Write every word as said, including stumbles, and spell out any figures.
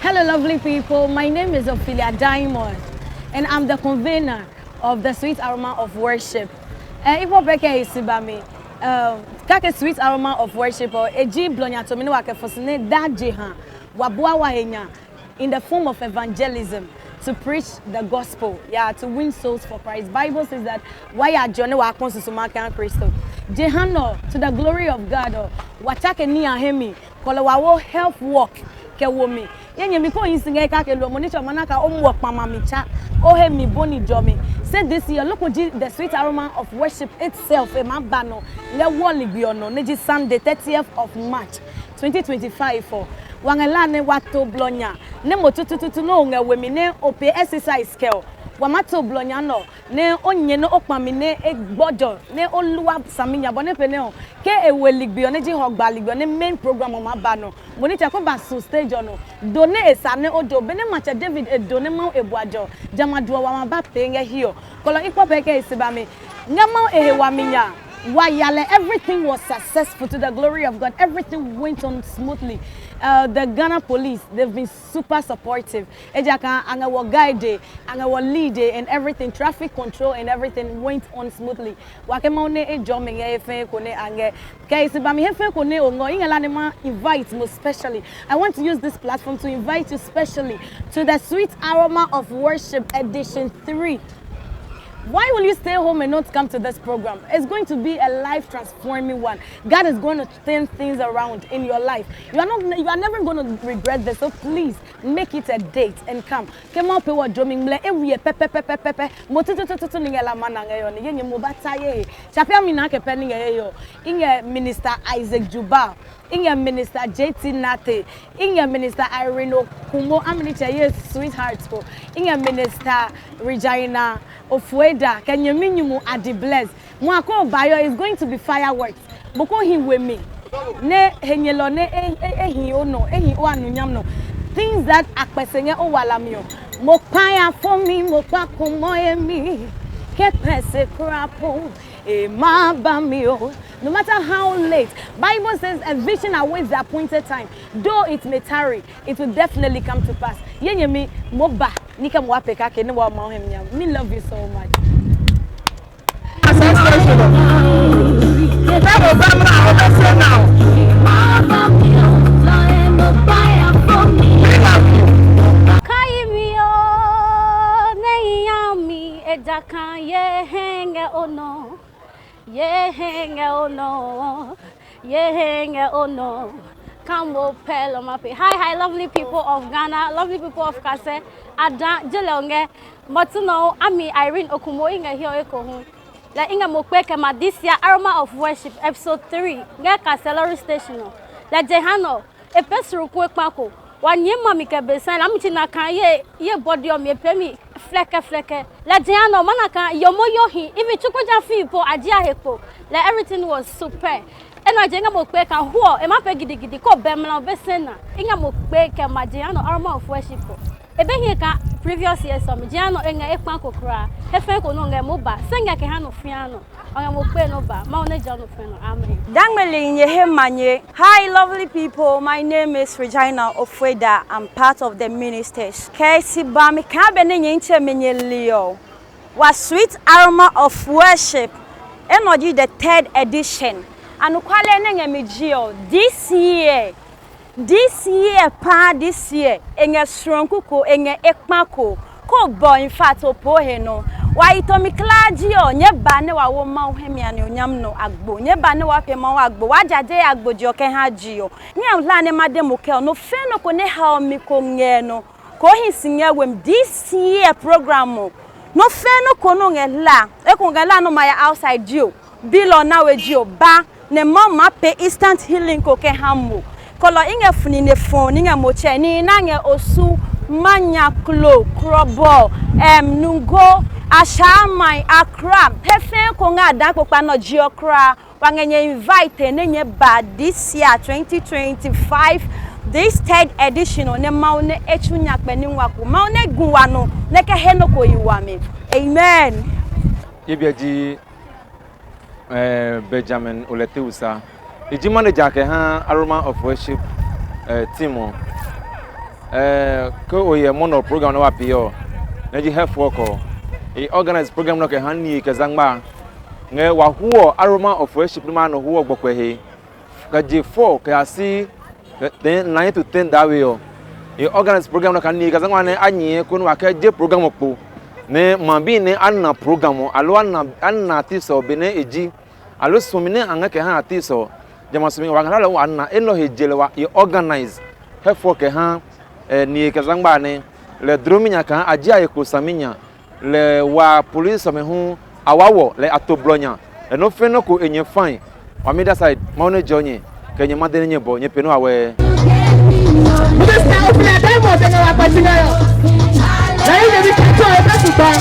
Hello, lovely people. My name is Ophelia Diamond, and I'm the convener of the Sweet Aroma of Worship. Eh, ipo peke isibami. Uh, kake Sweet Aroma of Worship, or eji blonya to mi ne wa ke fosine da jeha. Wa bua wa henya in the form of evangelism, to preach the gospel, yeah, to win souls for Christ. Bible says that wa ya jo ne wa kon susu ma kan Kristo. Jeha no, to the glory of God, or wa cha ke ni a hemi, kole wa wo health work ke wo mi. Ye nyemi ko yin singe ka ke lo mo ni chama na ka o mo kpa ma mi cha. O he mi boni jo mi. Say this year, look ji the Sweet Aroma of Worship itself e ma ba no. Le wo ligbi ono ne ji Sunday, thirtieth of March, twenty twenty-five for. Wa nge la ne wa to blonya. Ne mo tutututu no nge we mi ne o pe exercise ke o. Wa ma to blonya no. Ne o nyɛ nɛ o kpa mi nɛ e gbɔjɔ nɛ o lua saminya bɔ nɛ pɛ nɛ ɔ, ke e we ligbi ɔ nɛ ji hɔ gba ligbi ɔ nɛ main program ɔ maa ba nɔ. Mo nitsɛ ko ba su stage ɔ nɔ. Do nɛ e sa nɛ o jo benɛ matsɛ David e do nɛ Mawu e bua jɔ, jamɛ a juɔ wa ma ba pee ngɛ hiɛ ɔ. Kɔlɔ i kpɔ pɛ kɛ e se ba mi. Ngɛ Mawu e he wami nya. Wa yalɛ, everything was successful to the glory of God. Everything went on smoothly. Uh, the Ghana police, they've been super supportive. Ejakaa a ngɛ wɔ guide, a ngɛ wɔ lead, and everything, traffic control and everything went on smoothly. Wa ke Mawu nɛ e jɔ mi ngɛ he fɛɛ ko nɛ a ngɛ. Kɛ e si ba mi he fɛɛ ko nɛ o ngɔ, i ngɛ la nɛ ma invite mo specially. I want to use this platform to invite you specially to the Sweet Aroma of Worship Edition three. Why will you stay home and not come to this program? It's going to be a life transforming one. God is going to turn things around in your life. You are not, you are never going to regret this. So please make it a date and come. Ke ma pe wɔ jo mi ngmlɛ e wiɛ pɛpɛpɛpɛpɛ. Mo tutututu ni ngɛ la ma na ngɛ yɔ ni ye nyɛ mo ba ta ye. Chapia mi na ke pɛ ni ngɛ ye yo. I ngɛ Minister Isaac Juba. I ngɛ Minister J T Nate. I ngɛ Minister Irene Okumo. Amini che ye sweetheart ko. I ngɛ Minister Regina Ofueda. Ke nyɛ mi nyumu Adi Bless. Mo a ko ba yo is going to be fireworks. Bo ko hi we mi. Ne he nyɛ lɔ ne e e e hi o no, e hi o anu nyam no. Things that akpɛsɛ ngɛ o wala mi o. Mo pa ya fo mi, mo pa ko mo e mi. Ke pɛsɛ kura po. E ma ba mi o. No matter how late, Bible says a vision awaits the appointed time. Though it may tarry, it will definitely come to pass. Ye nyɛ mi mo ba ni ke mo wa pe ka ke ne wa ma o hem nyam. Me love you so much. Kai mi o, ne ya mi ejakan ye henge ono, ye henge ono, ye henge ono. Come o pelo mape. Hi, hi, lovely people of Ghana, lovely people of Kase. Ada jele onge. But no, ami Irene Okumo inge hio eko hu. Lɛ i ngɛ mo kpe kɛ ma this year Aroma of Worship episode three ngɛ Kaselori station ɔ. Lɛ jeha nɔ, e pɛ suruku ekpa ko. Wa nyɛɛ ma mi kɛ be sã, la mi tsi na kaa ye ye bɔdi ɔ mi e pee mi flɛkɛ flɛkɛ. Lɛ jeha nɔ, ma na kaa yomo yo hi, even tsukuja fii po a ji a he kpo. Lɛ everything was super. Enɛ ɔ je ngɛ mo kpe kaa hu ɔ e ma pɛ gidigidi ko bɛ mla ɔ be sɛ na. I ngɛ mo kpe kɛ ma jeha nɔ Aroma of Worship ɔ. E be hiɛ kaa previous years ɔ mi jeha nɔ e ngɛ e kpa ko kuraa. He fɛɛ ko nɔ ngɛ mo ba, se ngɛ kɛ ha nɔ fia nɔ. Ɔ ngɛ mo kpe nɔ ba, Mawu nɛ jɔ nɔ fɛɛ nɔ. Amen. Dangmeli nyɛ he manye. Hi, lovely people. My name is Regina Ofreda. I'm part of the ministers. Kɛ si ba mi kaa be ne nyɛ nche me nyɛ li ɔ. Wa Sweet Aroma of Worship. Enɔ ji the third edition. Anukwale ne ngɛ mi ji ɔ. This year, this year paa, this year e ngɛ srɔnku ko, e ngɛ ekpa ko. Ko bɔ in fact o po he nɔ. Wa yi tomi klaa ji ɔ, nyɛ ba ne wa wo Mawu hɛ mi ani onyam nɔ agbo. Nyɛ ba ne wa pe Mawu agbo. Wa jaje agbo ji ɔ kɛ ha ji ɔ. Nyɛ hla ne ma de mo kɛ ɔ, no fɛɛ nɔ ko ne ha ɔ mi ko ngɛ nɔ. Ko hi si ngɛ wem this year program ɔ. No fɛɛ nɔ ko nɔ ngɛ hla. E ko ngɛ hla nɔ ma ya outside ji ɔ. Bilɔ na we ji o ba nɛ Mawu maa pee instant healing ko kɛ ha mo. Kɔlɔ i ngɛ funi ne fɔɔ ni ngɛ mo tsɛ ni na ngɛ osu, manya, klo, krɔbɔ, ɛm nungo, ashaamai, akra, he fɛɛ ko ngɛ a daa kpokpa nɔ jiɔ kura. Wa ngɛ nyɛ invite ne nyɛ ba this year twenty twenty-five, this third edition ɔ nɛ Mawu nɛ e tsu nyakpɛ ní ngua ko. Mawu nɛ gu wa nɔ nɛ kɛ he nɔ ko yi wami. Amen. Ye biɛ ji Eh, Benjamin Olɛteusa. I ji manager kɛ ha Aroma of Worship eh, team ɔ. Eh, ke o hyɛ mɔnɔ program nɛ wa pee ɔ, nɛ ji health work ɔ, e organize program nɔ kɛ ha niye kɛ zangba ngɛ wa huɔ Aroma of Worship nɛ ma nɔ huɔ gbɔkuɛ he. Kɛ je four kɛ ya si nine to ten dawe ɔ, e organize program nɔ kɛ ha niye kɛ zangba nɛ a nyɛɛ konɛ wa kɛ je program ɔ kpo. Nɛ ma bi nɛ a na program ɔ alo a na a na artist ɔ benɛ e ji alo suɔmi nɛ a ngɛ kɛ ha artist ɔ, jamɛ a suɔmi wa ngɛ hlaalɔ wa na enɛ ɔ he je lɛ wa e organize health work kɛ ha eh, niye kɛ zangba nɛ lɛ dlomi nya kaa a ji a he kpo saminya. Lɛ wa police ɔmɛ hu a wa wɔ lɛ a to blɔ nya. Lɛ nɔ fɛn nɔ ko e nyɛ fine. Wa mi da side Mawu nɛ jɔ nyɛ kɛ nyɛ ma de nɛ nyɛ bɔ nyɛ pe nɔ awɛɛ. Minister Obla Diamond ɛ ngɛ wa kpati ngɛ yɔ. Na yi ne bi kɛ tɔ e bɛ su gba.